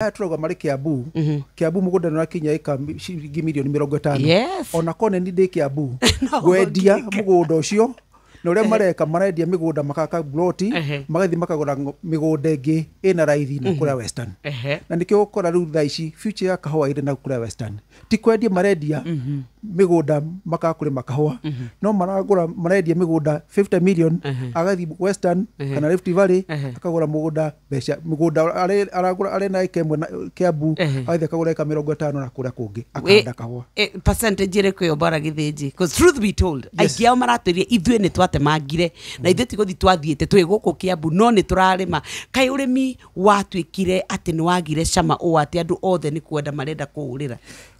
Aya turauga marĩ Kiambu. Kiambu mũgũnda nĩ ũrakinya ĩka ciringi mirioni 50. Ona korwo nĩ ndĩ Kiambu, ngwendia mũgũnda ũcio, na ũrĩa mareka, marendia mĩgũnda, makaka ploti, magathiĩ makagũra mĩgũnda ĩngĩ ĩna raithi na kũrĩa Western. Na nĩkĩo ũgũkora rĩu thaa ici future ya kahũa ĩrĩ na kũrĩa Western. Ti kwendia marendia mĩgũnda makaga kũrĩma kahũa, no maragũra, marendia mĩgũnda 50 million, agathiĩ Western kana Rift Valley, akagũra mũgũnda mbeca mũgũnda aragũra arĩ na ĩka 1 na Kiambu, agathiĩ akagũra ĩka 50 na kũrĩa kũngĩ, akahanda kahũa. Percentage ĩrĩkũ ĩyo, Bwana Gĩthĩnji? 'Cause truth be told, aingĩ ao maratwĩrire ithuĩ nĩ twatemangire na ithuĩ tigũthi twathiĩte twĩ gũkũ Kiambu, no nĩ tũrarĩma. Kaĩ ũrĩmi watuĩkire atĩ nĩ wagire cama ũũ atĩ andũ othe nĩ kwenda marenda kũũrĩra?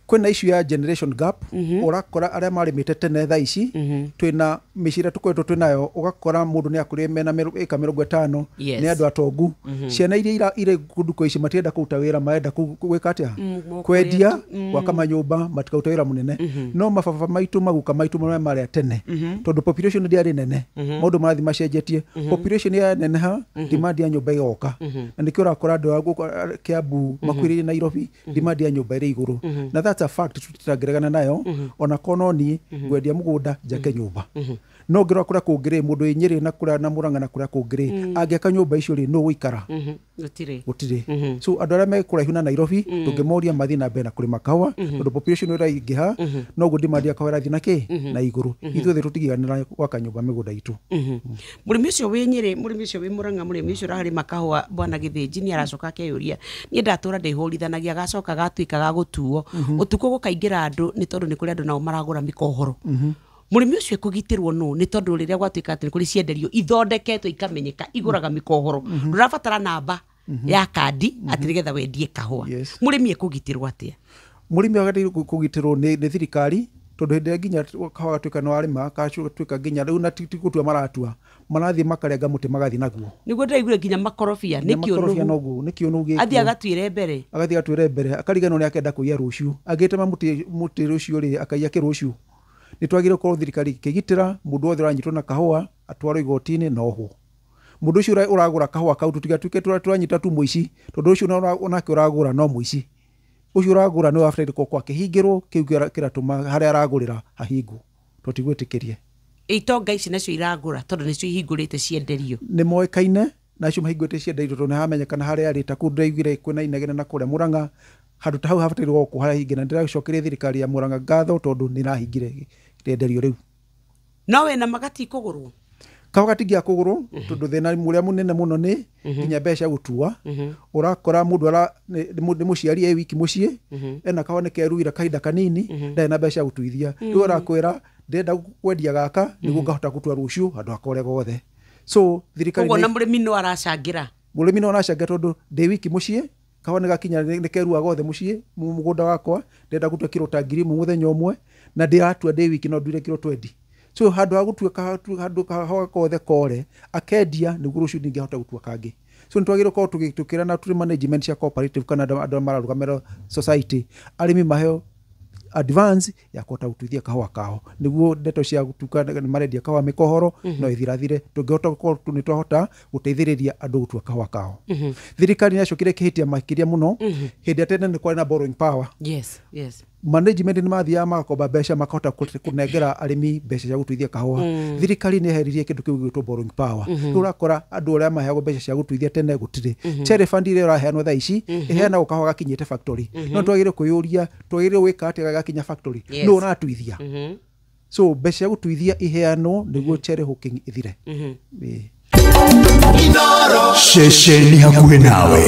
Kwĩna issue ya generation gap. Ũrakora arĩa marĩmĩte tene, thaa ici twĩna mĩciĩ ĩrĩa tũkoretwo twĩnayo, ũgakora mũndũ nĩ akũrire mena ĩka 50, nĩ andũ atongu. Ciana iria irĩ kũndũ kwa ici matirenda kũruta wĩra, marenda gwĩka atĩa? Kwendia, gwaka manyũmba, matikaruta wĩra mũnene. No mababa maitũ, maguka maitũ marĩa marĩa tene, tondũ population ndĩarĩ nene, maũndũ marathiĩ macenjetie. Population ya neneha, demand ya nyũmba ĩgoka, na nĩkĩo ũrakora andũ a gũkũ Kiambu makuĩrĩire Nairobi, demand ya nyũmba ĩrĩ igũrũ. Na that's a fact tũtangĩregana nayo. Ona korwo no niĩ ngwendia mũgũnda njake nyũmba, no ngĩrora kũrĩa kũngĩ rĩ, mũndũ wĩ Nyĩrĩ na kũrĩa na Mũrang'a na kũrĩa kũngĩ rĩ, angĩaka nyũmba icio rĩ, nũ gũikara? Gũtirĩ. Gũtirĩ. So andũ arĩa me kũraihu na Nairobi, tũngĩmoria mathiĩ na mbere na kũrĩma kahũa, tondũ population ĩraingĩha, noguo demand ya kahũa ĩrathiĩ na kĩ na igũrũ. Ithuothe tũtigiganĩra gwaka nyũmba mĩgũnda itũ. Mũrĩmi ũcio wĩ Nyĩrĩ, mũrĩmi ũcio wĩ Mũrang'a, mũrĩmi ũcio ũrarĩma kahũa, Bwana Gĩthĩnji, nĩ aracoka akeyũria, niĩ ndatũra ndĩhũrithanagia, gacoka gatuĩka ga gũtuo ũtukũ gũkaingĩra andũ, nĩ tondũ nĩ kũrĩ andũ nao maragũra mĩkohoro. Mũrĩmi ũcio ekũgitĩrwo nũ? Nĩ tondũ rĩrĩa gwatuĩka atĩ nĩ kũrĩ cienderio ithondeketwo ikamenyeka igũraga mĩkohoro, ndũrabatara namba ya kandi atĩ nĩgetha wendie kahũa. Mũrĩmi ekũgitĩrwo atĩa? Mũrĩmi agĩrĩirwo kũgitĩrwo nĩ thirikari, tondũ hĩndĩ ĩrĩa nginya kahũa gatuĩka nĩ warĩma, gatuĩka nginya rĩu na ti gũtua maratua, marathiĩ makarenga mũtĩ magathiĩ naguo. Nĩguo ndĩraiguire nginya makorobia nĩ makorobia kĩũnũhu. Noguo nĩ kĩũnũhu Athiĩ gĩkuo. agatuĩre mbere. Agathiĩ atuĩre mbere, akariganĩrwo nĩ akenda kũiya rũciũ. Angĩtema mũtĩ rũciũ rĩ, akaiya kĩ rũciũ? Nĩ twagĩrĩirwo gũkorwo thirikari ĩkĩgitĩra mũndũ wothe ũranyitwo na kahũa, atwarwo igoti-inĩ na ohwo. Mũndũ ũcio ũragũra kahũa kau, tũtigatuĩke tũranyita tu mũici, tondũ ũcio onake ũragũra no mũici. Ũcio ũragũra nĩ wabataire gũkorwo akĩhingĩrwo kĩu kĩratũma harĩa aragũrĩra hahingwo, tũtigwĩtĩkĩrie. Itonga ici nacio iragũra tondũ nĩcio ihingũrĩte cienderio. Nĩ moĩkaine na acio mahingũrĩte cienderio, tondũ nĩ hamenyekana harĩa arĩ. Ta kũu ndĩraiguire kwĩna inegene na kũrĩa Mũrang'a, handũ ta hau habatairwo gũkorwo harahinge, na ndĩracokeria thirikari ya Mũrang'a ngatho tondũ nĩ ĩrahingire rĩenderio rĩu. No wĩna magatikũgũrwo. Kahũa gatingĩaga kũgũrwo, tondũ thĩna ũrĩa mũnene mũno nĩ nginya mbeca cia gũtua. Ũrakora mũndũ ara nĩ mũciari e wiki mũciĩ, ena kahũa nĩ keruire kahinda kanini, ndarĩ na mbeca cia gũtuithia. Rĩu arakwĩra, ndĩrenda kwendia gaka nĩguo ngahota gũtua rũciũ handũ hakwa ũrĩa gothe. So thirikari Koguo na mũrĩmi no aracangĩra. Mũrĩmi no aracangĩra, tondũ ndĩ wiki mũciĩ, kahũa nĩ gakinya nĩ kerua gothe mũciĩ mũgũnda wakwa, ndĩrenda gũtua kiro ta 1000 mũthenya ũmwe, na ndĩratua ndĩ wiki no nduire kiro 20. So handũ ha gũtua handũ kahũa kothe kore, akendia nĩguo rũciũ ningĩ ahote gũtua kangĩ. So nĩ twagĩrĩirwo gũkorwo tũkĩrana tũrĩ management cia cooperative kana andũ arĩa mararũgamĩrĩra society, arĩmi maheo advance ya kũhota gũtuithia kahũa kao, nĩguo ndeto cia gũtuĩka nĩ marendia kahũa mĩkohoro no ithirathire. Tũngĩhota gũkorwo nĩ twahota gũteithĩrĩria andũ gũtua kahũa kao. Thirikari nĩ yacokire ĩkĩhĩtia makĩria mũno. Hĩndĩ ya tene nĩ kwarĩ na borrowing power. Management nĩ mathiaga magakomba mbeca, makahota kũnengera arĩmi mbeca cia gũtuithia kahũa. Thirikari nĩ eheririe kĩndũ kĩu gĩgwĩtwo borrowing power. Rĩu ũrakora andũ arĩa maheagwo mbeca cia gũtuithia tene gũtirĩ. Cherry fund ĩrĩa ĩraheanwo thaa ici ĩheanagwo kahũa gakinyĩte factory, no twagĩrĩirwo kwĩyũria, twagĩrĩirwo gwĩka atĩa gagakinya factory? Nũ ũratuithia? So mbeca cia gũtuithia iheanwo nĩguo cherry hooking ĩthire. Ĩĩ. Ceceni hakuhĩ nawe.